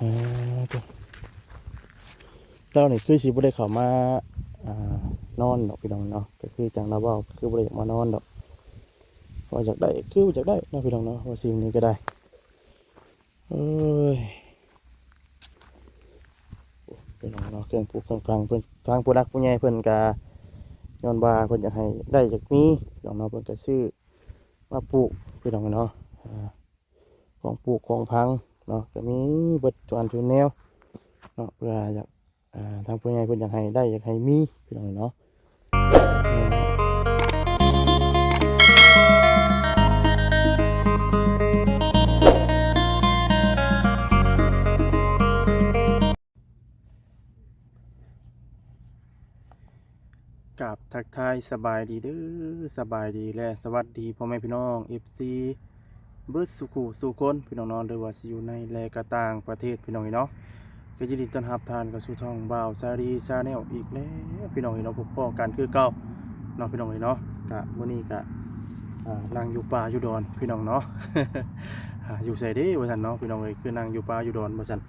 ເອີ ລາວນີ້ຄືຊິບໍ່ໄດ້ເຂົ້າມາ ອ່າ ນອນດອກພີ່ນ້ອງເນາະ, ກໍຄືຈັ່ງລາວເວົ້າ ກໍຄືບໍ່ໄດ້ຢາກມານອນດອກ, ເວົ້າຢາກໄດ້ຄືບໍ່ຢາກໄດ້ເນາະພີ່ນ້ອງເນາະ, ວ່າສິ່ງນີ້ກໍໄດ້. ເອີຍ ພີ່ນ້ອງເນາະ, ເຄື່ອງປູກເຄື່ອງຝັງເພິ່ນ ທາງຜູ້ຫຼັກຜູ້ໃຫຍ່ເພິ່ນກະ ຍ້ອນວ່າເພິ່ນຢາກໃຫ້ໄດ້ຢາກມີພີ່ນ້ອງເນາະ, ເພິ່ນກະຊື້ມາປູກພີ່ນ້ອງເນາະ. ອ່າ ຂອງປູກຂອງຝັງເນາະ ກະມີເບິດທຸກອັນທຸກແນວເນາະ, ເພື່ອຢາກ ອ່າ ທາງຜູ້ໃຫຍ່ເພິ່ນຢາກໃຫ້ໄດ້ ຢາກໃຫ້ມີພີ່ນ້ອງເນາະ. ກາບທັກທາຍສະບາຍດີເດີ້ ສະບາຍດີ ແລະ ສະຫວັດດີພໍ່ແມ່ພີ່ນ້ອງ ເອັຟຊີ ເບິດສູ່ຄູ່ສູ່ຄົນພີ່ນ້ອງເນາະ, ຫຼືວ່າຊິຢູ່ໃນ ແລະ ກະຕ່າງປະເທດພີ່ນ້ອງເອີຍເນາະ. ກໍຍິນດີຕ້ອນຮັບທ່ານເຂົ້າສູ່ຊ່ອງບ່າວຊາລີ Channel ອີກແລ້ວພີ່ນ້ອງເອີຍເນາະ, ພົບພໍ້ກັນຄືເກົ່າເນາະພີ່ນ້ອງເອີຍເນາະ. ກະມື້ນີ້ກະ ອ່າ ນັ່ງຢູ່ປ່າຢູ່ດອນພີ່ນ້ອງເນາະ. ອ່າ ຢູ່ໃສເດ້ວ່າຊັ້ນເນາະ ພີ່ນ້ອງເອີຍ, ຄືນັ່ງຢູ່ປ່າຢູ່ດອນວ່າຊັ້ນ.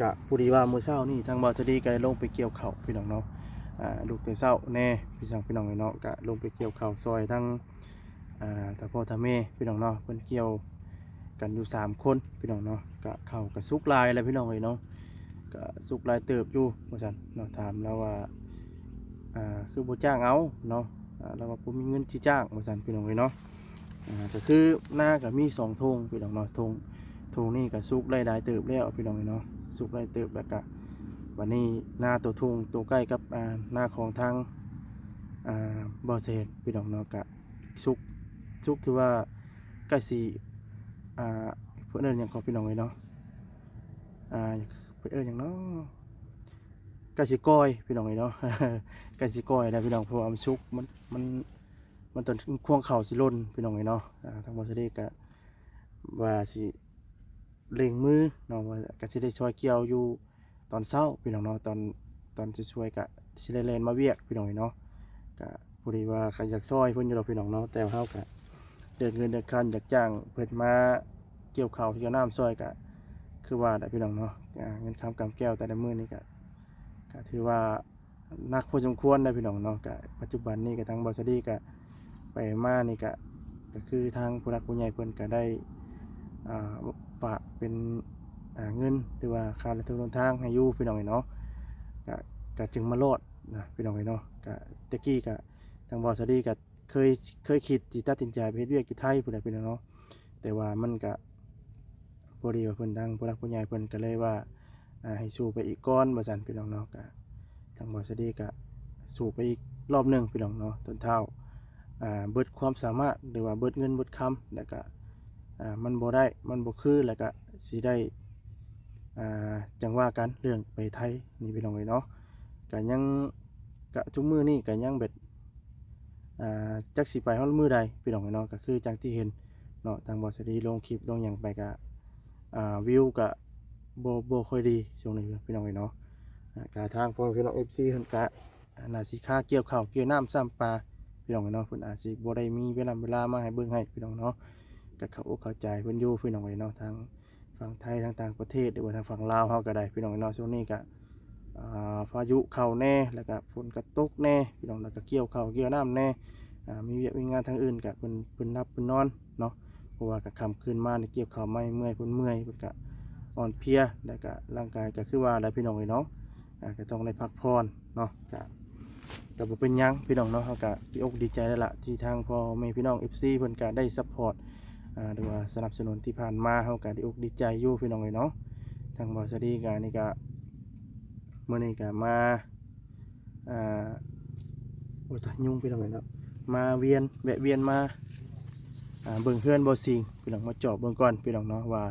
ກະພໍດີວ່າມື້ເຊົ້ານີ້ທາງບ່າວຊາລີກໍໄດ້ລົງໄປກ່ຽວເຂົ້າພີ່ນ້ອງເນາະ, ອ່າ ລຸກແຕ່ເຊົ້າແດ່ ພີ່ນ້ອງ ພີ່ນ້ອງເອີຍເນາະ, ກະລົງໄປກ່ຽວເຂົ້າຊ່ອຍທັງ ອ່າ ຕາພໍ່ຕາແມ່ພີ່ນ້ອງເນາະ, ເພິ່ນກ່ຽວກັນຢູ່ສາມຄົນພີ່ນ້ອງເນາະ. ກະເຂົ້າກະສຸກຫຼາຍແລ້ວພີ່ນ້ອງເອີຍເນາະ, ກະສຸກຫຼາຍເຕີບຢູ່ວ່າຊັ້ນເນາະ. ຖາມລາວວ່າ ອ່າ ຄືບໍ່ຈ້າງເອົາເນາະ, ອ່າ ລາວວ່າບໍ່ມີເງິນຊິຈ້າງວ່າຊັ້ນພີ່ນ້ອງເອີຍເນາະ. ອ່າ ກໍຄືນາກໍມີສອງທົ່ງພີ່ນ້ອງເນາະ, ທົ່ງ ທົ່ງນີ້ກໍສຸກໄດ້ຫຼາຍເຕີບແລ້ວພີ່ນ້ອງເອີຍເນາະ, ສຸກຫຼາຍເຕີບ. ແລ້ວກໍບັດນີ້ນາຕົວທົ່ງ ຕົວໃກ້ກັບ ອ່າ ນາຂອງທາງ ອ່າ ບ່າວແສນພີ່ນ້ອງເນາະ, ກໍສຸກ ສຸກຖືວ່າໃກ້ຊິ ອ່າ ເພິ່ນເອີ້ນຫຍັງກໍພີ່ນ້ອງເອີຍເນາະ, ອ່າ ເພິ່ນເອີ້ນຫຍັງເນາະ, ໃກ້ຊິກ່ອຍພີ່ນ້ອງເອີຍເນາະ, ໃກ້ຊິກ່ອຍແລ້ວພີ່ນ້ອງ, ເພາະວ່າມັນສຸກ ມັນ ມັນ ມັນຕອນຄວງເຂົ້າຊິຫຼົ່ນພີ່ນ້ອງເອີຍເນາະ. ອ່າ ທາງບ່າວຊາລີກະວ່າຊິເລັ່ງມືເນາະ, ວ່າກະຊິໄດ້ຊ່ອຍກ່ຽວຢູ່ຕອນເຊົ້າພີ່ນ້ອງເນາະ, ຕອນ ຕອນສວຍໆກະຊິໄດ້ແລ່ນມາວຽກພີ່ນ້ອງເອີຍເນາະ. ກະພໍດີວ່າກະຢາກຊ່ອຍເພິ່ນຢູ່ດອກພີ່ນ້ອງເນາະ, ແຕ່ວ່າເຮົາກະເດືອດເງິນເດືອດຄຳ ຢາກຈ້າງເພິ່ນມາກ່ຽວເຂົ້າກ່ຽວນ້ຳຊ່ອຍ, ກະຄືວ່າແຫຼະພີ່ນ້ອງເນາະ, ອ່າ ເງິນຄຳກຳແກ້ວແຕ່ລະມື້ນີ້ກະ ກະຖືວ່າ ໜັກພໍສົມຄວນເດ້ພີ່ນ້ອງເນາະ. ກະປັດຈຸບັນນີ້ກະທາງບ່າວຊາລີກະໄປມານີ້ກະ ກະຄືທາງຜູ້ຫຼັກຜູ້ໃຫຍ່ເພິ່ນກະໄດ້ ອ່າ ຝາກເປັນ ອ່າ ເງິນ ຫຼືວ່າຄ່າລົດທົງລົດທາງໃຫ້ຢູ່ພີ່ນ້ອງເນາະ, ກະ ກະຈຶ່ງມາລອດນະພີ່ນ້ອງເນາະ. ກະແຕ່ກີ້ກະທາງບ່າວຊາລີກະເຄີຍ ເຄີຍຄິດຊິຕັດສິນໃຈໄປເຮັດວຽກຢູ່ໄທພຸ້ນແຫຼະພີ່ນ້ອງເນາະ, ແຕ່ວ່າມັນກະ ພໍດີວ່າເພິ່ນ ທາງຜູ້ຫຼັກຜູ້ໃຫຍ່ເພິ່ນກໍເລີຍວ່າ ອ່າ ໃຫ້ສູ້ໄປອີກກ່ອນວ່າຊັ້ນພີ່ນ້ອງເນາະ. ກະທາງບ່າວຊາລີກະສູ້ໄປອີກລອບໜຶ່ງພີ່ນ້ອງເນາະ, ຈົນເທົ່າ ອ່າ ເບິດຄວາມສາມາດ ຫຼືວ່າເບິດເງິນເບິດຄຳ ແລ້ວກະ ອ່າ ມັນບໍ່ໄດ້ ມັນບໍ່ຄື ແລ້ວກະຊິໄດ້ ອ່າ ຈັ່ງວ່າກັນເລື່ອງໄປໄທນີ້ພີ່ນ້ອງເອີຍເນາະ. ກະຍັງ ກະທຸກມື້ນີ້ກະຍັງແບບ ອ່າ ຈັກຊິໄປຮອດມື້ໃດພີ່ນ້ອງເອີຍເນາະ, ກະຄືຈັ່ງທີ່ເຫັນເນາະ, ທາງບ່າວຊາລີລົງຄລິບລົງຫຍັງໄປກະ ອ່າ ວິວກະບໍ່ ບໍ່ຄ່ອຍດີຊ່ວງນີ້ພີ່ນ້ອງເອີຍເນາະ. ອ່າ ກະທາງພໍ່ແມ່ພີ່ນ້ອງ ເອັຟຊີ ເພິ່ນກະ ອ່າ ໜ້າຊິຄາກ່ຽວເຂົ້າກ່ຽວນ້ຳຊ້ຳປາພີ່ນ້ອງເອີຍເນາະ, ເພິ່ນອາດຊິບໍ່ໄດ້ມີເວລາ ເວລາມາໃຫ້ເບິ່ງໃຫ້ພີ່ນ້ອງເນາະ. ກະເຂົ້າອົກເຂົ້າໃຈເພິ່ນຢູ່ພີ່ນ້ອງເອີຍເນາະ, ທາງ ຝັ່ງໄທ ທາງຕ່າງປະເທດ ຫຼືວ່າທາງຝັ່ງລາວເຮົາກໍໄດ້ພີ່ນ້ອງເນາະ, ຊ່ວງນີ້ກໍ ອ່າ ພາຍຸເຂົ້າແດ່ ແລ້ວກໍຝົນກໍຕົກແດ່ພີ່ນ້ອງ, ແລ້ວກໍກ່ຽວເຂົ້າກ່ຽວນ້ຳແດ່ ອ່າ ມີວຽກມີງານທາງອື່ນກໍເພິ່ນ ເພິ່ນຫຼັບເພິ່ນນອນເນາະ, ເພາະວ່າກໍຄ່ຳຄືນມານີ້ກ່ຽວເຂົ້າມາເມື່ອຍ ເພິ່ນເມື່ອຍ ເພິ່ນກໍອ່ອນເພຍ ແລ້ວກໍຮ່າງກາຍກໍຄືວ່າແຫຼະພີ່ນ້ອງເອີຍເນາະ, ອ່າ ກໍຕ້ອງໄດ້ພັກຜ່ອນເນາະ. ກໍ ກໍບໍ່ເປັນຫຍັງພີ່ນ້ອງເນາະ, ເຮົາກໍດີອົກດີໃຈແລ້ວລະ ທີ່ທາງພໍ່ແມ່ພີ່ນ້ອງ ເອັຟຊີ ເພິ່ນກໍໄດ້ຊັບພອດ ອ່າ ຫຼືວ່າສະໜັບສະໜູນທີ່ຜ່ານມາ, ເຮົາກໍດີອົກດີໃຈຢູ່ພີ່ນ້ອງເອີຍເນາະ. ທາງບ່າວສາລີກໍນີ້ກໍ ມື້ນີ້ກໍມາ ອ່າ ໂອ້ຍ ຕາຍ ຍຸງພີ່ນ້ອງເອີຍເນາະ, ມາວຽນ ແວະວຽນມາ ອ່າ ເບິ່ງເຮືອນບ່າວສິງພີ່ນ້ອງ, ມາຈອບເບິ່ງກ່ອນພີ່ນ້ອງເນາະ ວ່າ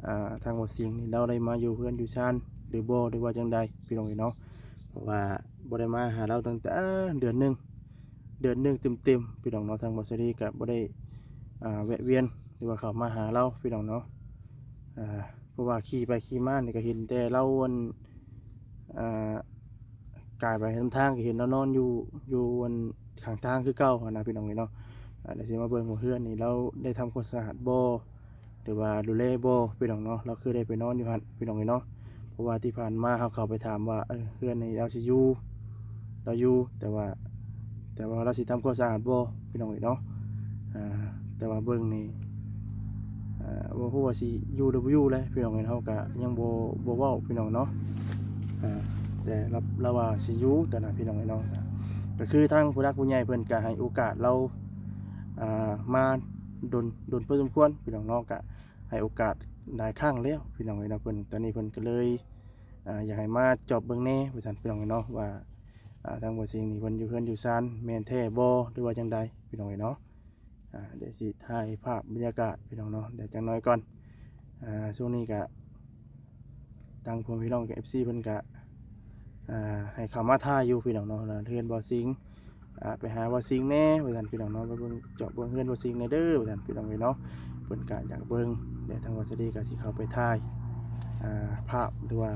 ອ່າ ທາງບ່າວສິງນີ້ລາວໄດ້ມາຢູ່ເຮືອນຢູ່ຊານຫຼືບໍ່ ຫຼືວ່າຈັ່ງໃດພີ່ນ້ອງເອີຍເນາະ. ເພາະວ່າບໍ່ໄດ້ມາຫາລາວຕັ້ງແຕ່ເດືອນໜຶ່ງ ເດືອນໜຶ່ງເຕັມໆ ພີ່ນ້ອງເນາະ, ທາງບ່າວສາລີກໍບໍ່ໄດ້ ອ່າ ແວະວຽນ ຫຼືວ່າເຂົ້າມາຫາລາວພີ່ນ້ອງເນາະ. ອ່າ ເພາະວ່າຂີ່ໄປຂີ່ມານີ້ກໍເຫັນແຕ່ລາວ ອັນ ອ່າ ກາຍໄປນຳທາງ ກໍເຫັນລາວນອນຢູ່ ຢູ່ ອັນ ຂ້າງທາງຄືເກົ່າຫັ້ນນະພີ່ນ້ອງເອີຍເນາະ. ອ່າ ແລ້ວຊິມາເບິ່ງວ່າເຮືອນນີ້ລາວໄດ້ທຳຄວາມສະອາດບໍ່ ຫຼືວ່າດູແລບໍ່ພີ່ນ້ອງເນາະ. ລາວຄືໄດ້ໄປນອນຢູ່ຫັ້ນພີ່ນ້ອງເອີຍເນາະ ເພາະວ່າທີ່ຜ່ານມາເຮົາເຂົ້າໄປຖາມວ່າ ເອີ ເຮືອນນີ້ລາວຊິຢູ່ ລາວຢູ່ ແຕ່ວ່າ ແຕ່ວ່າລາວຊິທຳຄວາມສະອາດບໍ່ພີ່ນ້ອງເອີຍເນາະ. ອ່າ ແຕ່ວ່າເບິ່ງນີ້ ອ່າ ບໍ່ຮູ້ວ່າຊິຢູ່ຫຼືບໍ່ຢູ່ແຫຼະພີ່ນ້ອງເອີຍ. ເຮົາກະຍັງບໍ່ ບໍ່ເວົ້າພີ່ນ້ອງເນາະ. ອ່າ ແຕ່ລາວ ລາວວ່າຊິຢູ່ຕອນນັ້ນພີ່ນ້ອງເອີຍເນາະ. ກະຄືທາງຜູ້ຫຼັກຜູ້ໃຫຍ່ເພິ່ນກະໃຫ້ໂອກາດລາວ ອ່າ ມາດົນ ດົນພໍສົມຄວນພີ່ນ້ອງເນາະ. ກະໃຫ້ໂອກາດຫຼາຍຄັ້ງແລ້ວພີ່ນ້ອງເອີຍເນາະ. ເພິ່ນ ຕອນນີ້ເພິ່ນກະເລີຍ ອ່າ ຢາກໃຫ້ມາຈອບເບິ່ງແດ່ວ່າຊັ້ນພີ່ນ້ອງເອີຍເນາະ ວ່າ ອ່າ ທາງບໍ່ຊິງນີ້ເພິ່ນຢູ່ເຮືອນຢູ່ຊານແມ່ນແທ້ບໍ່ ຫຼືວ່າຈັ່ງໃດພີ່ນ້ອງເອີຍເນາະ. ອ່າ ດຽວຊິຖ່າຍພາບບັນຍາກາດພີ່ນ້ອງເນາະ ດຽວຈັກໜ້ອຍກ່ອນ. ອ່າ ຊ່ວງນີ້ກະ ທາງພໍ່ແມ່ພີ່ນ້ອງ ເອັຟຊີ ເພິ່ນກະ ອ່າ ໃຫ້ເຂົ້າມາຖ່າຍຢູ່ພີ່ນ້ອງເນາະ ເຮືອນບໍ່ຊິງ ອ່າ ໄປຫາບໍ່ຊິງແດ່ວ່າຊັ້ນພີ່ນ້ອງເນາະ. ໄປເບິ່ງ ເຈາະເບິ່ງເຮືອນບໍ່ຊິງແດ່ເດີວ່າຊັ້ນພີ່ນ້ອງເອີຍເນາະ. ເພິ່ນກະຢາກເບິ່ງ ແລະ ທາງບໍ່ຊິງກະຊິເຂົ້າໄປຖ່າຍ ອ່າ ພາບ ຫຼືວ່າ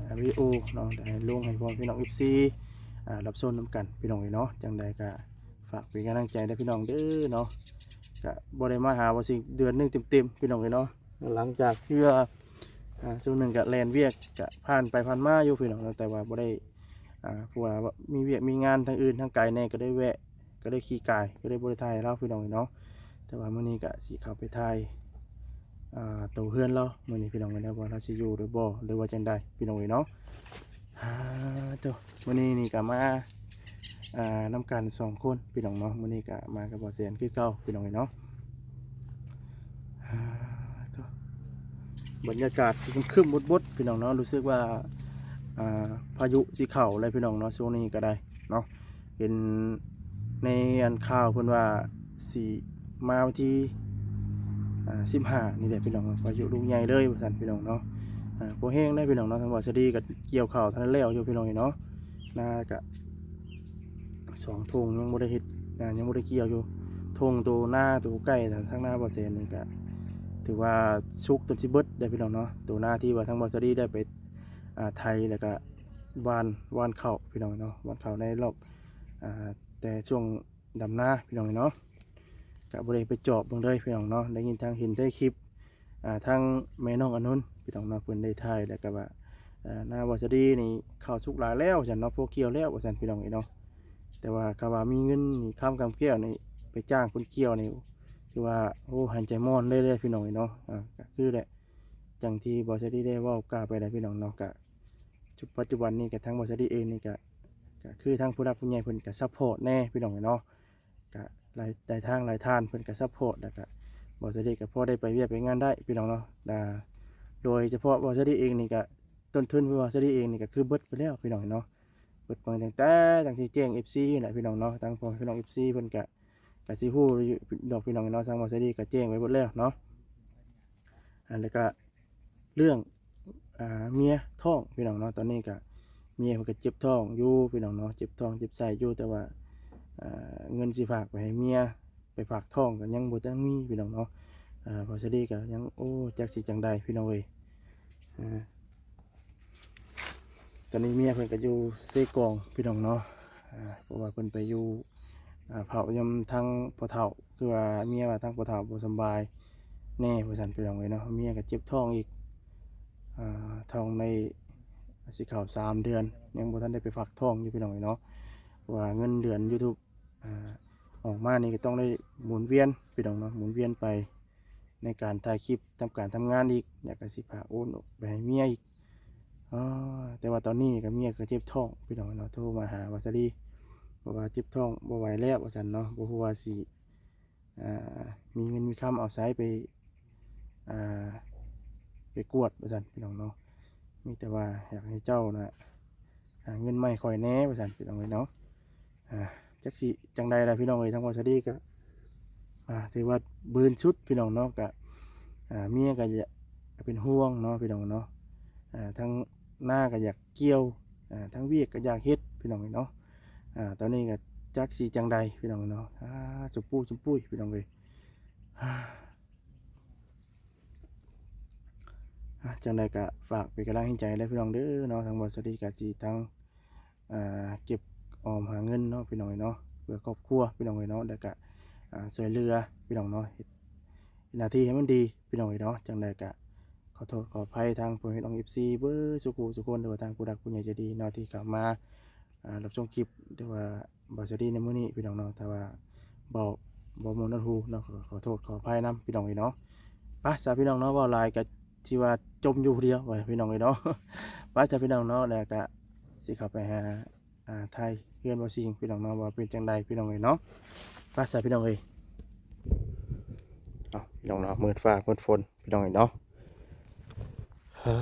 ອ່າ ວິດີໂອເນາະ ແລ້ວໃຫ້ລົງໃຫ້ພໍ່ແມ່ພີ່ນ້ອງ ເອັຟຊີ ອ່າ ຮັບຊົມນຳກັນພີ່ນ້ອງເອີຍເນາະ. ຈັ່ງໃດກະຝາກເປັນກຳລັງໃຈເດີພີ່ນ້ອງເດີເນາະ. ກະບໍ່ໄດ້ມາຫາບໍ່ຊິງເດືອນໜຶ່ງເຕັມໆ ພີ່ນ້ອງເອີຍເນາະ. ຫຼັງຈາກທີ່ວ່າ ອ່າ ຊ່ວງໜຶ່ງກະແລ່ນວຽກ ກະຜ່ານໄປຜ່ານມາຢູ່ພີ່ນ້ອງເນາະ ແຕ່ວ່າບໍ່ໄດ້ ອ່າ ເພາະວ່າມີວຽກມີງານທາງອື່ນທາງໄກແດ່ ກະໄດ້ແວະ ກະໄດ້ຂີ່ກາຍ ກະໄດ້ບໍ່ໄດ້ຖ່າຍໃຫ້ລາວພີ່ນ້ອງເນາະ. ແຕ່ວ່າມື້ນີ້ກະຊິເຂົ້າໄປຖ່າຍ ອ່າ ໂຕເຮືອນລາວມື້ນີ້ພີ່ນ້ອງເອີຍເນາະ ວ່າລາວຊິຢູ່ຫຼືບໍ່ ຫຼືວ່າຈັ່ງໃດພີ່ນ້ອງເອີຍເນາະ. ອ່າ ໂຕ ມື້ນີ້ນີ້ກະມາ ອ່າ ນຳກັນສອງຄົນພີ່ນ້ອງເນາະ. ມື້ນີ້ກະມາກັບບໍ່ແສນຄືເກົ່າພີ່ນ້ອງເອີຍເນາະ. ອ່າ ໂຕ ບັນຍາກາດຄຶ້ມໆບົດໆ ພີ່ນ້ອງເນາະ. ຮູ້ສຶກວ່າ ອ່າ ພາຍຸຊິເຂົ້າແລ້ວພີ່ນ້ອງເນາະ ຊ່ວງນີ້ກະໄດ້ເນາະ. ເຫັນໃນອັນຂ່າວເພິ່ນວ່າຊິມາວັນທີ ອ່າ ສິບຫ້ານີ້ແຫຼະພີ່ນ້ອງເນາະ ພາຍຸລູກໃຫຍ່ເລີຍວ່າຊັ້ນພີ່ນ້ອງເນາະ. ອ່າ ພໍແຮງໄດ໋ພີ່ນ້ອງເນາະ. ທາງບ່າວສາລີກະກ່ຽວເຂົ້າທັນແລ້ວຢູ່ພີ່ນ້ອງເອີຍເນາະ. ນາກະສອງທົ່ງຍັງບໍ່ໄດ້ເຮັດ ອ່າ ຍັງບໍ່ໄດ້ກ່ຽວຢູ່. ທົ່ງໂຕນາໂຕໃກ້ທາງນາບ່າວແສນນີ້ກະຖືວ່າສຸກຈົນຊິເບິດໄດ໋ພີ່ນ້ອງເນາະ. ໂຕນາທີ່ວ່າທາງບ່າວສາລີໄດ້ໄປ ອ່າ ໄຖ ແລ້ວກະຫວ່ານ ຫວ່ານເຂົ້າພີ່ນ້ອງເນາະ ຫວ່ານເຂົ້າໃນລອບ ອ່າ ແຕ່ຊ່ວງດຳນາພີ່ນ້ອງເນາະ. ກະບໍ່ໄດ້ໄປຈອບເບິ່ງເລີຍພີ່ນ້ອງເນາະ. ໄດ້ຍິນທາງ ເຫັນໃນຄລິບ ອ່າ ທາງແມ່ນ້ອງອານົນພີ່ນ້ອງເນາະ ເພິ່ນໄດ້ຖ່າຍ ແລ້ວກະວ່າ ອ່າ ນາບ່າວສາລີນີ້ເຂົ້າສຸກຫຼາຍແລ້ວວ່າຊັ້ນເນາະ ພໍກ່ຽວແລ້ວວ່າຊັ້ນພີ່ນ້ອງເອີຍເນາະ. ແຕ່ວ່າກະວ່າມີເງິນນີ້ ຄຳຄຳແກ້ວນີ້ ໄປຈ້າງເພິ່ນກ່ຽວນີ້ ຖືວ່າ ໂອ້ ຫາຍໃຈມ່ອນເລີຍເດ້ພີ່ນ້ອງເອີຍເນາະ. ອ່າ ກະຄືແຫຼະ ຈັ່ງທີ່ບ່າວສາລີໄດ້ເວົ້າກ່າວໄປແລ້ວພີ່ນ້ອງເນາະ ກະ ປັດຈຸບັນນີ້ກະທາງບ່າວສາລີເອງນີ້ກະ ກະຄືທາງຜູ້ຫຼັກຜູ້ໃຫຍ່ເພິ່ນກະຊັບພອດແດ່ພີ່ນ້ອງເນາະ. ກະຫຼາຍ ຫຼາຍທາງຫຼາຍທ່ານເພິ່ນກະຊັບພອດ ແລ້ວກະບ່າວສາລີກະພໍໄດ້ໄປວຽກໄປງານໄດ້ພີ່ນ້ອງເນາະ. ອ່າ ໂດຍສະເພາະບ່າວສາລີເອງນີ້ກະ ຕົ້ນທຶນຂອງບ່າວສາລີເອງນີ້ກະຄືເບິດໄປແລ້ວພີ່ນ້ອງເນາະ. ເບິດມາຕັ້ງແຕ່ ຕັ້ງແຕ່ແຈ້ງເອັຟຊີຫັ້ນແຫຼະພີ່ນ້ອງເນາະ. ທາງພໍ່ແມ່ພີ່ນ້ອງເອັຟຊີເພິ່ນກະ ກະຊິຮູ້ຢູ່ດອກພີ່ນ້ອງເນາະ ທາງບ່າວສາລີກະແຈ້ງໄວ້ເບິດແລ້ວເນາະ. ອ່າ ແລ້ວກະເລື່ອງ ອ່າ ເມຍທ້ອງພີ່ນ້ອງເນາະ. ຕອນນີ້ກະເມຍເພິ່ນກະເຈັບທ້ອງຢູ່ພີ່ນ້ອງເນາະ ເຈັບທ້ອງເຈັບໄສ້ຢູ່ ແຕ່ວ່າ ອ່າ ເງິນຊິຝາກໄປໃຫ້ເມຍ ໄປຝາກທ້ອງກະຍັງບໍ່ທັນມີພີ່ນ້ອງເນາະ. ອ່າ ບ່າວສາລີກະຍັງ ໂອ້ ຈັກຊິຈັ່ງໃດພີ່ນ້ອງເອີຍ. ອ່າ ຕອນນີ້ເມຍເພິ່ນກະຢູ່ເຊກອງພີ່ນ້ອງເນາະ. ອ່າ ເພາະວ່າເພິ່ນໄປຢູ່ ອ່າ ເຝົ້າຢາມທາງພໍ່ເຖົ້າ ຄືວ່າເມຍວ່າທາງພໍ່ເຖົ້າບໍ່ສຳບາຍແດ່ວ່າຊັ້ນພີ່ນ້ອງເອີຍເນາະ. ເມຍກະເຈັບທ້ອງອີກ ອ່າ ທ້ອງໄດ້ ຊິເຂົ້າສາມເດືອນ ຍັງບໍ່ທັນໄດ້ໄປຝາກທ້ອງຢູ່ພີ່ນ້ອງເອີຍເນາະ. ເພາະວ່າເງິນເດືອນຢູທູບ ອ່າ ອອກມານີ້ກະຕ້ອງໄດ້ໝູນວຽນພີ່ນ້ອງເນາະ ໝູນວຽນໄປ ໃນການຖ່າຍຄລິບ ທຳການທຳງານອີກ ແລ້ວກະຊິຝາກໂອນໄປໃຫ້ເມຍອີກ. ອໍ ແຕ່ວ່າຕອນນີ້ກະເມຍກະເຈັບທ້ອງພີ່ນ້ອງເນາະ ໂທມາຫາບ່າວສາລີ ເພາະວ່າເຈັບທ້ອງບໍ່ໄຫວແລ້ວວ່າຊັ້ນເນາະ. ບໍ່ຮູ້ວ່າຊິ ອ່າ ມີເງິນມີຄຳເອົາໃສໄປ ອ່າ ໄປກວດວ່າຊັ້ນພີ່ນ້ອງເນາະ. ມີແຕ່ວ່າຢາກໃຫ້ເຈົ້ານະ ຫາເງິນມາໃຫ້ຂ້ອຍແດ່ວ່າຊັ້ນພີ່ນ້ອງເອີຍເນາະ. ອ່າ ຈັກຊິຈັ່ງໃດລະພີ່ນ້ອງເອີຍ ທາງບ່າວສາລີກະ ອ່າ ຖືວ່າບືນສຸດພີ່ນ້ອງເນາະ. ກະ ອ່າ ເມຍກະຢາກ ເປັນຫ່ວງເນາະພີ່ນ້ອງເນາະ. ອ່າ ທັງນາກະຢາກກ່ຽວ ອ່າ ທັງວຽກກະຢາກເຮັດພີ່ນ້ອງເອີຍເນາະ. ອ່າ ຕອນນີ້ກະຈັກຊິຈັ່ງໃດພີ່ນ້ອງເນາະ. ອ່າ ຈຸມປຸ້ຍຈຸມປຸ້ຍພີ່ນ້ອງເອີຍ. ອ່າ ຈັ່ງໃດກະຝາກເປັນກຳລັງແຮງໃຈເດີພີ່ນ້ອງເດີເນາະ. ທາງບ່າວສາລີກະຊິທັງ ອ່າ ເກັບອອມຫາເງິນເນາະພີ່ນ້ອງເອີຍເນາະ ເພື່ອຄອບຄົວພີ່ນ້ອງເອີຍເນາະ. ແລ້ວກະ ອ່າ ຊ່ວຍເຫຼືອພີ່ນ້ອງເນາະ ເຮັດ ໜ້າທີ່ໃຫ້ມັນດີພີ່ນ້ອງເອີຍເນາະ. ຈັ່ງໃດກະຂໍໂທດຂໍອະໄພທາງພໍ່ແມ່ພີ່ນ້ອງ ເອັຟຊີ ເບິດສູ່ຜູ້ສູ່ຄົນ ຫຼືວ່າທາງຜູ້ຫຼັກຜູ້ໃຫຍ່ໃຈດີເນາະ ທີ່ເຂົ້າມາ ອ່າ ຮັບຊົມຄລິບ ຫຼືວ່າບ່າວສາລີໃນມື້ນີ້ພີ່ນ້ອງເນາະ. ຖ້າວ່າເວົ້າບໍ່ມ່ວນຫວານຫູເນາະ ກໍຂໍໂທດຂໍອະໄພນຳພີ່ນ້ອງເອີຍເນາະ. ໄປຊະພີ່ນ້ອງເນາະ ເວົ້າຫຼາຍກໍຊິວ່າຈົມຢູ່ຜູ້ດຽວວ່າພີ່ນ້ອງເອີຍເນາະ. ໄປຊະພີ່ນ້ອງເນາະ ແລ້ວກໍຊິເຂົ້າໄປຫາ ອ່າ ຖ່າຍເຮືອນບໍ່ຊິງພີ່ນ້ອງເນາະ ວ່າເປັນຈັ່ງໃດພີ່ນ້ອງເອີຍເນາະ. ໄປຊະພີ່ນ້ອງເອີຍ. ເອົາ ພີ່ນ້ອງເນາະ ມືດຟ້າມືດຝົນພີ່ນ້ອງເອີຍເນາະ. ເອີ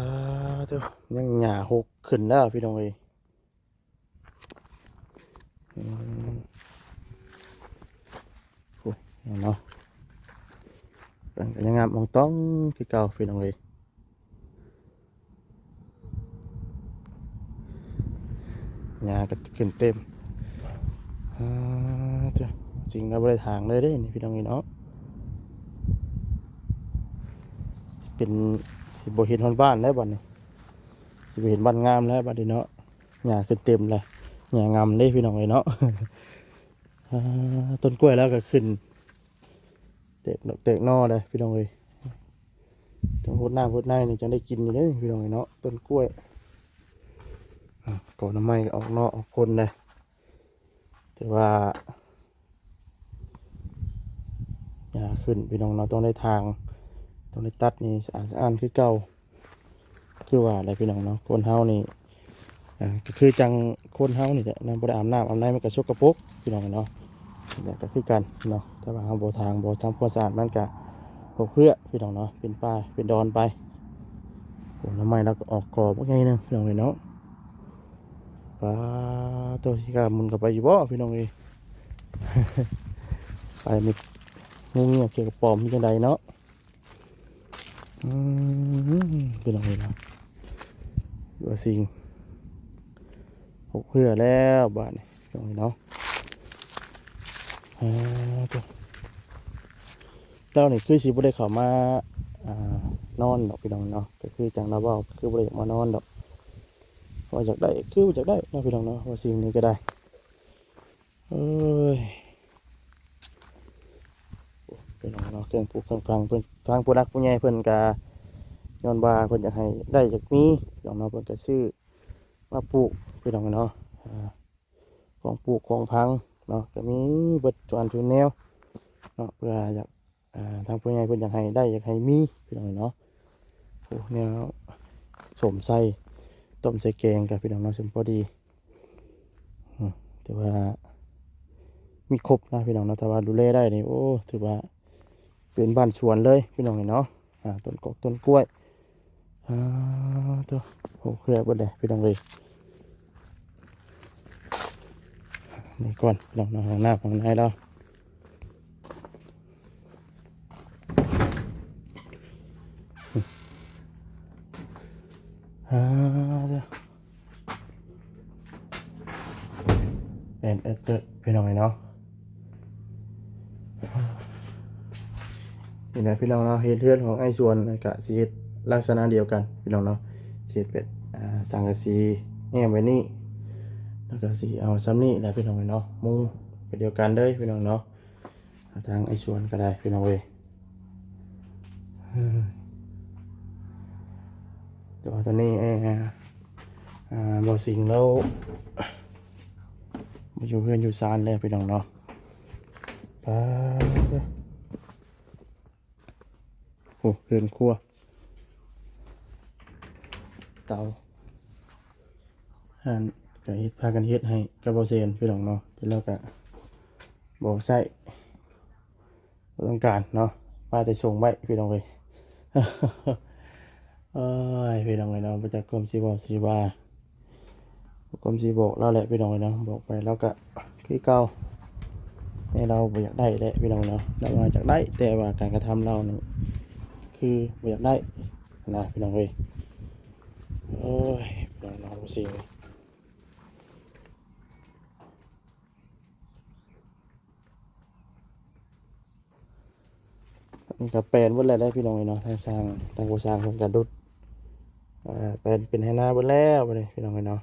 ໂທ້ ຍັງຫຍ້າຫົກຂຶ້ນແລ້ວພີ່ນ້ອງເອີຍ. ອືມ ໂອ້ຍ ເນາະ ເພິ່ນກໍຍັງງາມອ່ອງຕອງຄືເກົ່າພີ່ນ້ອງເອີຍ. ຫຍ້າກໍຂຶ້ນເຕັມ. ອ່າ ເຈົ້າ ຊິງລາວບໍ່ໄດ້ຖາງເລີຍເດ້ນີ້ພີ່ນ້ອງເອີຍເນາະ. ເປັນ ຊິບໍ່ເຫັນຮອດບ້ານແລ້ວບັດນີ້ ຊິບໍ່ເຫັນບ້ານງາມແລ້ວບັດນີ້ເນາະ. ຫຍ້າຂຶ້ນເຕັມແລ້ວ ຫຍ້າງາມເດ້ພີ່ນ້ອງເອີຍເນາະ. ອ່າ ຕົ້ນກ້ວຍລາວກໍຂຶ້ນ ແຕກດອກແຕກໜໍ່ເດ້ພີ່ນ້ອງເອີຍ. ຕ້ອງຫົດນ້ຳຫົດໃນນີ້ຈັ່ງໄດ້ກິນຢູ່ເດ້ພີ່ນ້ອງເອີຍເນາະ ຕົ້ນກ້ວຍ. ອ່າ ກໍໜໍ່ໄມ້ກໍອອກໜໍ່ອອກຜົນເດ້ ແຕ່ວ່າຫຍ້າຂຶ້ນພີ່ນ້ອງເນາະ ຕ້ອງໄດ້ຖາງ ຕ້ອງໄດ້ຕັດນີ້ສະອາດສະອ້ານຄືເກົ່າ. ຄືວ່າແຫຼະພີ່ນ້ອງເນາະ ຄົນເຮົານີ້ ອ່າ ກໍຄືຈັ່ງຄົນເຮົານີ້ແຫຼະເນາະ ບໍ່ໄດ້ອາບນ້ຳອາບໃນມັນກໍສົກກະປົກພີ່ນ້ອງເນາະ. ແລ້ວກໍຄືກັນເນາະ ຖ້າວ່າເຮົາບໍ່ຖາງ ບໍ່ທຳຄວາມສະອາດ ມັນກໍຕົກເປື້ອພີ່ນ້ອງເນາະ ເປັນປ່າເປັນດອນໄປ. ໂອ້ ໜໍ່ໄມ້ລາວກໍອອກກໍບັກໃຫຍ່ໜຶ່ງພີ່ນ້ອງເອີຍເນາະ. ປາໂຕ ຊິກ້າໝູນເຂົ້າໄປຢູ່ບໍ່ພີ່ນ້ອງເອີຍ? ໄປມີງູງຽບເຂດກະປອມ ເປັນຈັ່ງໃດເນາະ? ອືມ ພີ່ນ້ອງເອີຍເນາະ ວ່າຊິງຫົກເຮືອແລ້ວບາດນີ້ພີ່ນ້ອງເອີຍເນາະ. ອ່າ ໂທ້ ລາວນີ້ຄືຊິບໍ່ໄດ້ເຂົ້າມາ ອ່າ ນອນດອກພີ່ນ້ອງເນາະ ກໍຄືຈັ່ງລາວເວົ້າ ຄືບໍ່ໄດ້ຢາກມານອນດອກ ວ່າຢາກໄດ້ຄືບໍ່ຢາກໄດ້ເນາະ ພີ່ນ້ອງເນາະ ວ່າຊິງນີ້ກໍໄດ້. ເອີຍ ພີ່ນ້ອງເນາະ ເຄື່ອງປູກເຄື່ອງຝັງເພິ່ນ ທາງຜູ້ຫຼັກຜູ້ໃຫຍ່ເພິ່ນກະຍ້ອນວ່າເພິ່ນຢາກໃຫ້ໄດ້ຢາກມີພີ່ນ້ອງເນາະ ເພິ່ນກະຊື້ມາປູກພີ່ນ້ອງເນາະ. ອ່າ ຂອງປູກຂອງຝັງເນາະ ກະມີເບິດທຸກອັນທຸກແນວເນາະ ເພື່ອຢາກ ອ່າ ທາງຜູ້ໃຫຍ່ເພິ່ນຢາກໃຫ້ໄດ້ ຢາກໃຫ້ມີ ພີ່ນ້ອງເນາະ. ໂອ້ ແນວສົ້ມໃສ່ ຕົ້ມໃສ່ແກງກໍ ພີ່ນ້ອງເນາະ ສົມພໍດີ. ອືມ ແຕ່ວ່າມີຄົບນະ ພີ່ນ້ອງເນາະ ຖ້າວ່າດູແລໄດ້ນີ້ ໂອ້ ຖືວ່າເປັນບ້ານສວນເລີຍ ພີ່ນ້ອງເນາະ. ອ່າ ຕົ້ນກອກຕົ້ນກ້ວຍ ອ່າ ໂທ້ ໂອ້ ເຄືອເບິດເລີຍ ພີ່ນ້ອງເອີຍ. ນີ້ກ່ອນ ພີ່ນ້ອງເນາະ ຫ້ອງນ້ຳຫ້ອງໃນລາວ. ອ່າ ແອນເອີເຕີ ພີ່ນ້ອງເອີຍເນາະ. ນີ້ແຫຼະ ພີ່ນ້ອງເນາະ ເຮັດເຮືອນຂອງອ້າຍສວນ ແລ້ວກະຊິເຮັດລັກສະນະດຽວກັນ ພີ່ນ້ອງເນາະ. ຊິເຮັດເປັນ ອ່າ ສັງກະສີແອ້ມໄວ້ນີ້ ແລ້ວກະຊິເອົາຊ່ຳນີ້ແຫຼະ ພີ່ນ້ອງເນາະ ມຸງໄປດຽວກັນເລີຍ ພີ່ນ້ອງເນາະ. ທາງໄອ້ສວນກໍໄດ້ ພີ່ນ້ອງເອີຍ. ແຕ່ວ່າຕອນນີ້ ເອີ ອ່າ ບໍ່ສິງລາວບໍ່ຢູ່ເຮືອນຢູ່ຊານແລ້ວ ພີ່ນ້ອງເນາະ. ປາດ ໂອ້ ເຮືອນຄົວ ເຕົາ ຫັ້ນກະເຮັດ ພາກັນເຮັດໃຫ້ກັບບໍ່ແຊນ ພີ່ນ້ອງເນາະ ແຕ່ລາວກະບໍ່ໃຊ້ ບໍ່ຕ້ອງການເນາະ ປາແຕ່ສົ່ງໄວ້ ພີ່ນ້ອງເອີຍ. ໂອ້ຍ ພີ່ນ້ອງເອີຍເນາະ ບໍ່ຈັກຄວາມຊິເວົ້າຊິວ່າ ຄວາມຊິບອກລາວແຫຼະ ພີ່ນ້ອງເອີຍເນາະ ບອກໄປລາວກະຄືເກົ່າ ໃຫ້ລາວບໍ່ຢາກໄດ້ແຫຼະ ພີ່ນ້ອງເນາະ. ລາວວ່າຢາກໄດ້ ແຕ່ວ່າການກະທຳລາວນີ້ຄືບໍ່ຢາກໄດ້ນະ ພີ່ນ້ອງເອີຍ. ໂອ້ຍ ພີ່ນ້ອງເນາະ ບໍ່ຊິ ນີ້ກໍແປນເບິດແລ້ວເດ້ ພີ່ນ້ອງເອີຍເນາະ ທາງຊ່າງ ທາງຜູ້ຊ່າງເພິ່ນກໍດຸດ ເອີ ແປນເປັນໄຮ່ນາເບິດແລ້ວບັດນີ້ ພີ່ນ້ອງເອີຍເນາະ.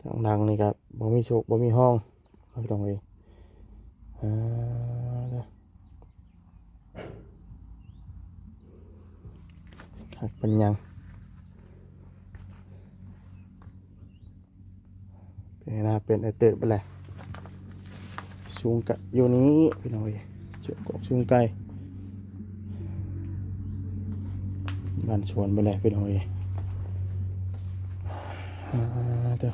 ທາງຫຼັງນີ້ກໍບໍ່ມີໂຊກບໍ່ມີຮ່ອງ ພີ່ນ້ອງເອີຍ. ອ່າ ເດີ ເປັນຫຍັງ? ເປັນນະ ເປັນໄອ້ເຕີບໄປແຫຼະ. ສູງກະຢູ່ນີ້ພີ່ນ້ອງເອີຍ, ສູງກອກສູງໄກ່ ບ້ານສວນໄປແຫຼະພີ່ນ້ອງເອີຍ. ອ່າ ເດີ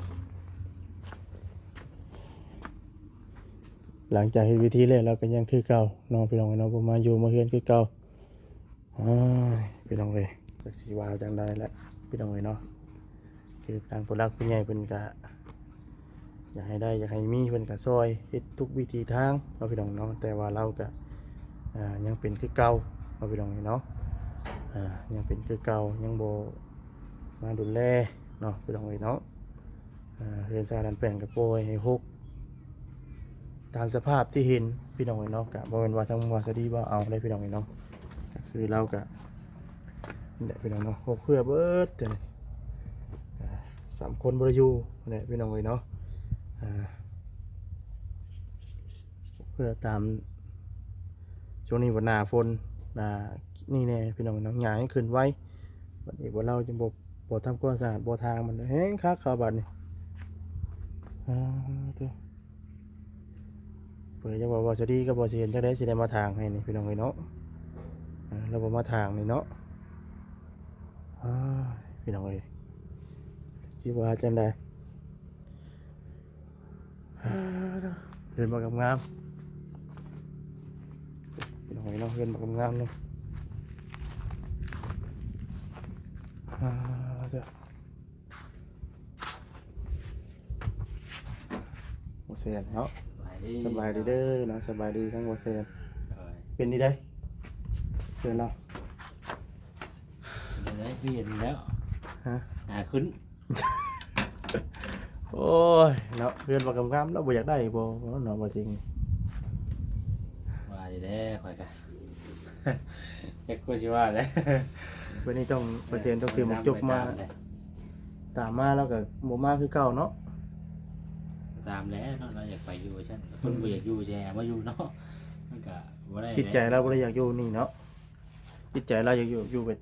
ຫຼັງຈາກເຮັດພິທີແລ້ວ ລາວກໍຍັງຄືເກົ່າເນາະພີ່ນ້ອງເອີຍເນາະ, ບໍ່ມາຢູ່ມາເຮືອນຄືເກົ່າ. ອ້າຍ ພີ່ນ້ອງເອີຍ ຈັກຊິວ່າຈັ່ງໃດລະພີ່ນ້ອງເອີຍເນາະ. ຄືທາງຜູ້ຫຼັກຜູ້ໃຫຍ່ເພິ່ນກະຢາກໃຫ້ໄດ້ ຢາກໃຫ້ມີ ເພິ່ນກະຊ່ອຍເຮັດທຸກວິທີທາງເນາະພີ່ນ້ອງເນາະ, ແຕ່ວ່າລາວກະ ອ່າ ຍັງເປັນຄືເກົ່າເນາະພີ່ນ້ອງເອີຍເນາະ. ອ່າ ຍັງເປັນຄືເກົ່າ ຍັງບໍ່ມາດູແລເນາະພີ່ນ້ອງເອີຍເນາະ. ອ່າ ເຮືອນຊານດັດແປງກໍປ່ອຍໃຫ້ຮົກຕາມສະພາບທີ່ເຫັນພີ່ນ້ອງເອີຍເນາະ. ກະບໍ່ແມ່ນວ່າທາງບ່າວສາລີວ່າເອົາໄດ້ພີ່ນ້ອງເອີຍເນາະ, ກໍຄືລາວກະນີ້ແຫຼະພີ່ນ້ອງເນາະ, ຮົກເພື່ອເບິດ ອ່າ ສາມຄົນບໍ່ໄດ້ຢູ່ແຫຼະພີ່ນ້ອງເອີຍເນາະ. ອ່າ ເພື່ອຕາມ ຊ່ວງນີ້ບັດໜ້າຝົນ ໜ້ານີ້ແດ່ພີ່ນ້ອງເນາະ, ຫຍ້າໃຫ້ຂຶ້ນໄວ. ບັດນີ້ບໍ່ ລາວຈຶ່ງບໍ່ ບໍ່ທຳຄວາມສະອາດ ບໍ່ ທາງມັນແຮງຄັກເຂົ້າບັດນີ້. ອ່າ ໂທ້ ເພິ່ນຈະວ່າ ວ່າຈະດີກໍບໍ່ຊິເຫັນ ຈັ່ງໃດຊິໄດ້ມາທາງໃຫ້ນີ້ພີ່ນ້ອງເອີຍເນາະ. ອ່າ ລາວບໍ່ມາທາງນີ້ເນາະ. ອ້າຍ ພີ່ນ້ອງເອີຍ ຊິວ່າຈັ່ງໃດ? ເຮືອນບັກງາມໆ ພີ່ນ້ອງເອີຍເນາະ, ເຮືອນບັກງາມໆເນາະ. ອ່າ ເດີ ບໍ່ແຊນເນາະ. ສະບາຍດີ ສະບາຍດີເດີເນາະ, ສະບາຍດີທັງບໍ່ແຊນ. ໂດຍ ເປັນນີ້ໃດ ເຮືອນລາວ ເປັນໄດ ຄືເຫັນແລ້ວ ຮະ ໜ້າຂຶ້ນ. ໂອ້ຍເນາະ, ເຮືອນວ່າງາມໆ ລາວບໍ່ຢາກໄດ້ບໍ່ເນາະ ບໍ່ຊິງ? ວ່າຢູ່ແລ້ວ ຂ້ອຍກະຈັກຄືຊິວ່າແຫຼະ. ບັດນີ້ຕ້ອງ ປະເຊນຕ້ອງຖືໝາກຈົກມາ ຕາມມາລາວກະບໍ່ມາຄືເກົ່າເນາະ. ຕາມແຫຼະເນາະ, ລາວຢາກໄປຢູ່ວ່າຊັ້ນ, ຄົນບໍ່ຢາກຢູ່ຊິໃຫ້ມາຢູ່ເນາະ, ມັນກະບໍ່ໄດ້. ຈິດໃຈລາວບໍ່ໄດ້ຢາກຢູ່ນີ້ເນາະ. ຈິດໃຈລາວຢາກຢູ່ ຢູ່ແບບ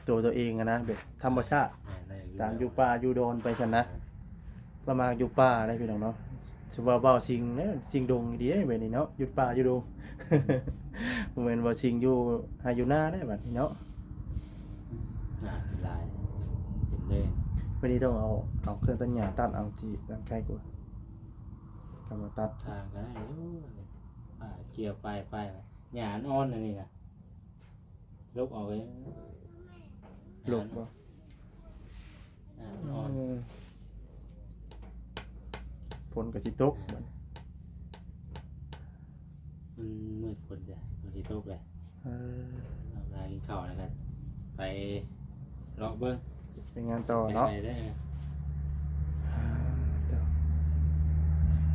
ໂຕຕົວເອງຫັ້ນນະ, ແບບທຳມະຊາດ ແມ່ນ ຕາມຢູ່ປ່າຢູ່ດອນໄປຊັ້ນນະ. ລາວມັກຢູ່ປ່າເດ້ພີ່ນ້ອງເນາະ. ສະເພາະບ່າວສິງເດ້ ສິງດົງດີເດ້ແບບນີ້ເນາະ, ຢູ່ປ່າຢູ່ດົງ. ບໍ່ແມ່ນວ່າສິງຢູ່ໄຮ່ຢູ່ນາເດ້ບັດນີ້ເນາະ. ອ່າ ຫຼາຍເປັນເດ້. ບັດນີ້ຕ້ອງເອົາ ເອົາເຄື່ອງຕັດຫຍ້າຕັດເອົາທີ່ນັ້ນໄກກວ່າ ກຳມາຕັດທາງກໍໄດ້ຢູ່. ອ່າ ກ່ຽວໄປ ໄປ ຫຍ້າອ່ອນອັນນີ້ນະ. ລົບອອກເລີຍ ລົບບໍ່? ອ່າ ອ່ອນ ເອີ ຝົນກໍຊິຕົກບັດນີ້. ມັນມືດຝົນຈ້ະ ມັນຊິຕົກແຫຼະ. ເອີ ເອົາ ຫາກິນເຂົ້າແລ້ວກໍໄປ ເລາະເບິ່ງ ໄປງານຕໍ່ເນາະ. ໄປໄດ້ ອ່າ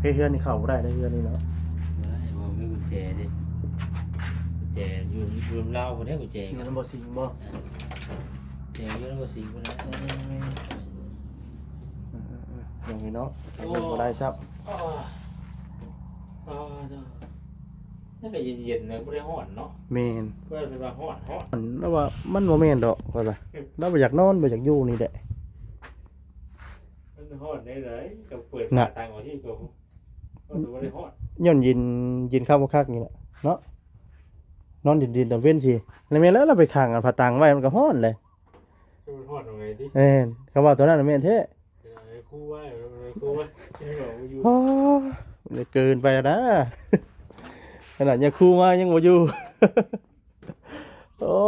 ເຮັດເຮືອນນີ້ເຂົ້າບໍ່ໄດ້ເດ້ ເຮືອນນີ້ເນາະ. ບໍ່ໄດ້ ບໍ່ມີກຸນແຈເດ້. ກຸນແຈຢູ່ ຢູ່ນຳລາວພຸ້ນເດ້ ກຸນແຈ. ຢູ່ນຳບໍ່ສິງບໍ່? ອ່າ ແຈຢູ່ນຳບໍ່ສິງພຸ້ນແຫຼະ. ອືມ ເອີໆໆ ຢ່າງນີ້ເນາະ. ໂອ້ ບໍ່ໄດ້ຊ້ຳ. ອ່າ ອ່າ ມັນກໍເຢັນໆນະ ບໍ່ໄດ້ຮ້ອນເນາະ. ແມ່ນ ເພິ່ນວ່າຮ້ອນ ຮ້ອນ ລາວວ່າມັນບໍ່ແມ່ນດອກ ຂ້ອຍວ່າ ລາວບໍ່ຢາກນອນ ບໍ່ຢາກຢູ່ນີ້ແຫຼະ. ມັນຮ້ອນໄດ້ໃດ ກໍເປີດ ນະ ຝາຕ່າງອອກທີ່ກໍ ມັນກໍບໍ່ໄດ້ຮ້ອນ. ຍ້ອນເຢັນ ເຢັນຄັກບໍ່ຄັກນີ້ແຫຼະເນາະ, ນອນເຢັນໆຕອນເວັນຊີ້. ແລ້ວແມ່ນແລ້ວ ລາວໄປຂັງອັນຜ້າຕ່າງໄວ້ ມັນກໍຮ້ອນແຫຼະ. ມັນຮ້ອນເອົາໄງຕິ? ແມ່ນ ຄຳເວົ້າຕອນນັ້ນນະແມ່ນແທ້. ເອີ ຄູວ່າ ເອີ ຄູວ່າ ໂອ້ ມັນຈະເກີນໄປແລ້ວນະ. ຂະໜາດຍາຄູມາຍັງບໍ່ຢູ່. ໂອ້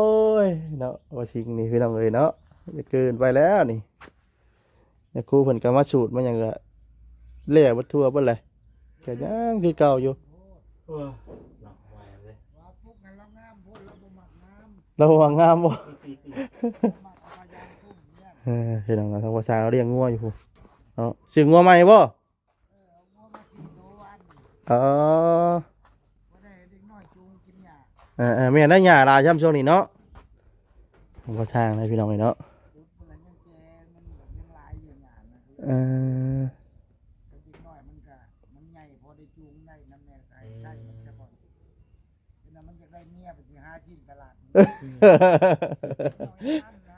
ຍເນາະ ວ່າສິ່ງນີ້ພີ່ນ້ອງເອີຍເນາະ, ຈະເກີນໄປແລ້ວນີ້. ຍາຄູເພິ່ນກໍມາສູດມາຫຍັງກໍແລ້ວເບິດທົ່ວເບິດແຫຼະ, ກໍຍັງຄືເກົ່າຢູ່. ເອີ ເນາະ ວ່າແນວໃດ ວ່າປຸກນັ້ນລາວງາມໂພດ ລາວບໍ່ມັກງາມ. ລາວວ່າງາມບໍ່? ເອີ ພີ່ນ້ອງເນາະ, ທາງພໍ່ຊ້າງລາວລ້ຽງງົວຢູ່ພຸ້ນເນາະ. ຊື້ງົວໃໝ່ບໍ່? ເອີ ເອົາງົວມາສີ່ໂຕວານນີ້. ອໍ ບໍ່ໄດ້ໃຫ້ເດັກນ້ອຍຈູງກິນຫຍ້າ. ເອີໆ ແມ່ນໄດ໋ ຫຍ້າຫຼາຍຊ່ຳຊ່ວງນີ້ເນາະ. ທາງພໍ່ຊ້າງນະ ພີ່ນ້ອງເອີຍເນາະ. ເອີ ເດັກນ້ອຍມັນກະ ມັນໃຫຍ່ພໍໄດ້ຈູງໄດ້ນຳແມ່ໃຊ້ ໃຊ້ມັນສະກ່ອນ. ເປັນວ່າມັນຢາກໄດ້ເມຍໄປຊິຫາຊີ້ນຕະຫຼາດ. ເອົາອີ່ຫຍັງນະ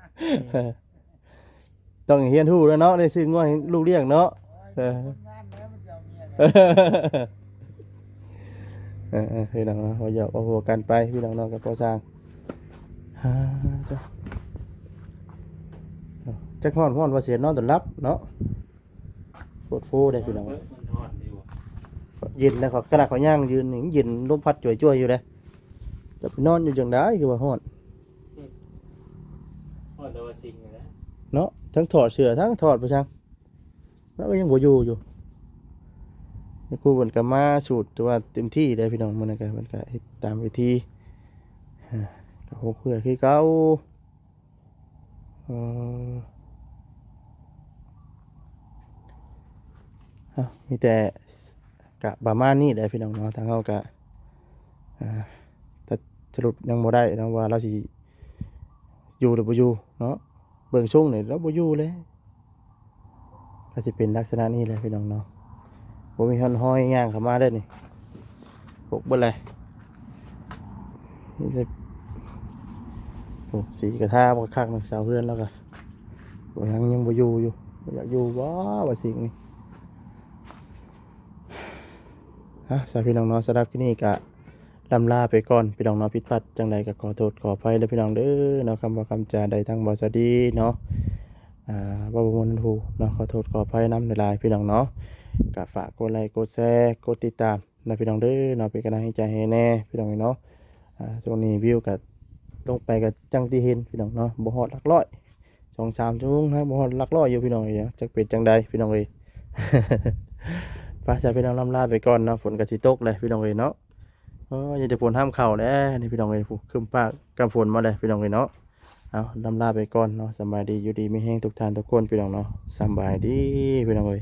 ຕ້ອງຮຽນຮູ້ແລ້ວເນາະ ໄດ້ຊື້ງົວໃຫ້ລູກລ້ຽງເນາະ. ເອີ ເອີໆ ພີ່ນ້ອງເນາະ ເວົ້າຫຍອກເວົ້າຫົວກັນໄປ ພີ່ນ້ອງເນາະ ກັບພໍ່ຊ່າງ. ຮາ ຈັກຮ້ອນ ຮ້ອນວ່າຊິນອນຈົນຫຼັບເນາະ. ໂພດໂພເດ້ພີ່ນ້ອງ ມັນຮ້ອນຢູ່ ເຢັນແລ້ວ ຂະໜາດເຂົາຍ່າງຢືນນີ້ຍັງເຢັນ ລົມພັດຈວຍໆຢູ່ເດ້. ແຕ່ໄປນອນຢູ່ຈັ່ງໃດຄືວ່າຮ້ອນ ອືມ ຮ້ອນແຕ່ວ່າຊິງນີ້ແຫຼະເນາະ. ທັງຖອດເສື້ອ ທັງຖອດປະຊັງ ແລ້ວກໍຍັງບໍ່ຢູ່ຢູ່. ແມ່ຄູເພິ່ນກໍມາສູດ ຖືວ່າເຕັມທີ່ເດ້ພີ່ນ້ອງ. ມື້ນັ້ນກໍເພິ່ນກໍເຮັດຕາມວິທີ ອາ ກໍຫົກເຮືອຄືເກົ່າ. ເອີ ເອົ້າ ມີແຕ່ກະປະມານນີ້ແຫຼະພີ່ນ້ອງເນາະ. ທາງເຮົາກະ ອາ ສະຫຼຸບຍັງບໍ່ໄດ້ເນາະ ວ່າລາວຊິຢູ່ຫຼືບໍ່ຢູ່ເນາະ. ເບິ່ງຊົງນີ້ລາວບໍ່ຢູ່ແລ້ວ. ກໍຊິເປັນລັກສະນະນີ້ແຫຼະພີ່ນ້ອງເນາະ. ບໍ່ມີຮອຍຍ່າງເຂົ້າມາເດ້ນີ້ ຫົກເບິດແລ້ວ. ນີ້ເດ້ ໂອ້ ສີກະທາບໍ່ຄັກນະ ຊາວເຮືອນລາວກະ ໂອ້ ຍັງ ຍັງບໍ່ຢູ່ຢູ່. ບໍ່ຢາກຢູ່ບໍ່ວ່າຊິງນີ້. ອາ ສາພີ່ນ້ອງເນາະ ສຳລັບຄລິບນີ້ກະ ລ່ຳລາໄປກ່ອນພີ່ນ້ອງເນາະ. ຜິດພາດຈັ່ງໃດກໍຂໍໂທດຂໍອະໄພເດີພີ່ນ້ອງເດີເນາະ. ຄຳເວົ້າຄຳຈາໃດທາງບໍ່ສະດີເນາະ ອ່າ ເວົ້າບໍ່ມ່ວນຫູເນາະ ຂໍໂທດຂໍອະໄພນຳຫຼາຍໆ ພີ່ນ້ອງເນາະ. ກໍຝາກກົດໄລກົດແຊກົດຕິດຕາມນະພີ່ນ້ອງເດີເນາະ ເປັນກຳລັງໃຈໃຫ້ແດ່ພີ່ນ້ອງເນາະ. ອ່າ ຊ່ວງນີ້ວິວກໍລົງໄປກໍຈັ່ງທີ່ເຫັນພີ່ນ້ອງເນາະ ບໍ່ຮອດຫຼັກຮ້ອຍ ສອງສາມຊົ່ວໂມງນະ ບໍ່ຮອດຫຼັກຮ້ອຍຢູ່ພີ່ນ້ອງເອີຍ. ຈັກເປັນຈັ່ງໃດພີ່ນ້ອງເອີຍ. ໄປ ສາພີ່ນ້ອງ ລ່ຳລາໄປກ່ອນເນາະ ຝົນກໍຊິຕົກແລ້ວພີ່ນ້ອງເອີຍເນາະ. ໂອ້ຍ ມີແຕ່ຝົນຫ້າມເຂົ້າແຫຼະນີ້ພີ່ນ້ອງເອີຍ. ພຸ້ນ ຄຶ້ມຟ້າກັບຝົນມາແລ້ວພີ່ນ້ອງເອີຍເນາະ. ເອົາ ລ່ຳລາໄປກ່ອນເນາະ. ສະບາຍດີ ຢູ່ດີມີແຮງທຸກທ່ານທຸກຄົນພີ່ນ້ອງເນາະ. ສະບາຍດີພີ່ນ້ອງເອີຍ.